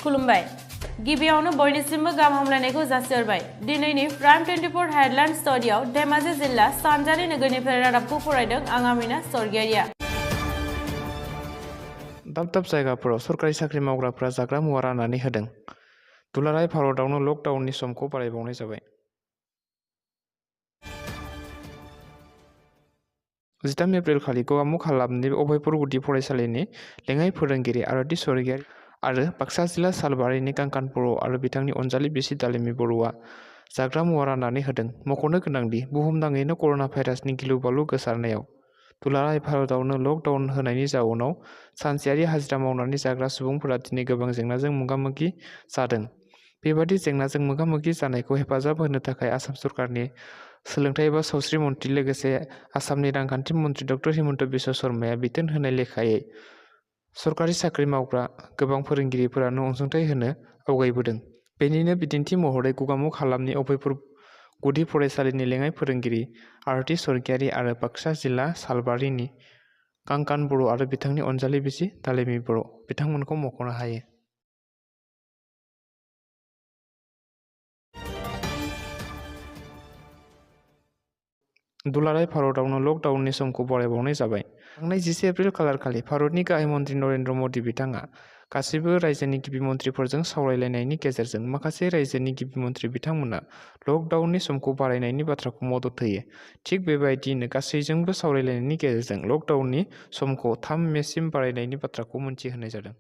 खुलुमबाय गिबियावनो बयनिसिमबो गाहाम हामलायनायखौ जासिहरबाय दिनैनि प्राइम 24 हेडलाइन स्टुडियाव धेमाजि जिल्ला सानजारि नोगोरनिफ्राय रादाबखौ फरायदों आं आमिना सरगियारिया। दाब दाब जायगाफोराव सरकारि साख्रि मावग्राफोरा जाग्रा मुवा राननानै होदों। दुलाराय भारतआवनो लकडाउननि समखौ बारायबावनाय जाबाय। 13 एप्रिल खालि गगामुख हालामनि अभयपुर गुदि फरायसालिनि लेङाइ फोरोंगिरि आरति सरगियारि आरो बाक्सा जिल्ला सालबारिनि कांकान बर' आरो बिथांनि अनजालि बिसि दालिमि बर'आ जाग्रा मुवा राननानै होदों। मख'नो गोनांदि बुहुमनाङैनो कर'ना भाइरासनि गिलु-बालु गोसारनायाव दुलाराय भारतआवनो लकडाउन होनायनि जाउनाव सानसेयारि हाजिरा मावनानै जाग्रा सुबुंफोरा दिनै गोबां जेंनाजों मोगा-मोगि जादों। बेबादि जेंनाजों मोगा-मोगि जानायखौ हेफाजाब होनो थाखाय आसाम सरकारनि सोलोंथाइ एबा सावस्रि मन्थ्रि लोगोसे आसामनि रांखान्थि मन्थ्रि डक्टर हिमन्त बिश्व शर्माया बिथोन होनाय लेखायै सरकारि साख्रि मावग्रा गोबां फोरोंगिरिफोरानो अनसुंथाइ होनो आवगायबोदों। बेनिनो बिदिन्थि महरै गगामुख हालामनि अभयपुर गुदि फरायसालिनि लेङाइ फोरोंगिरि आरति सरगियारि आरो बाक्सा जिल्ला सालबारिनि कांकान बर' आरो बिथांनि अनजालि बिसि दालिमि बर' बिथांमोनखौ मख'नो हायो। दुलाराय भारतआवनो लकडाउननि समखौ बारायबावनाय जाबाय। थांनाय 14 एप्रिल खालारखालि भारतनि गाहाय मन्त्रि नरेन्द्र मदि बिथाङा गासिबो रायजोनि गिबि मन्थ्रिफोरजों सावरायलायनायनि गेजेरजों माखासे रायजोनि गिबि मन्थ्रि बिथांमोना लकडाउननि समखौ बारायनायनि बाथ्राखौ मदद होयो। थिग बेबायदियैनो गासैजोंबो सावरायलायनायनि गेजेरजों लकडाउननि समखौ 3 मेसिम बारायनायनि बाथ्राखौ मोनथिहोनाय जादों।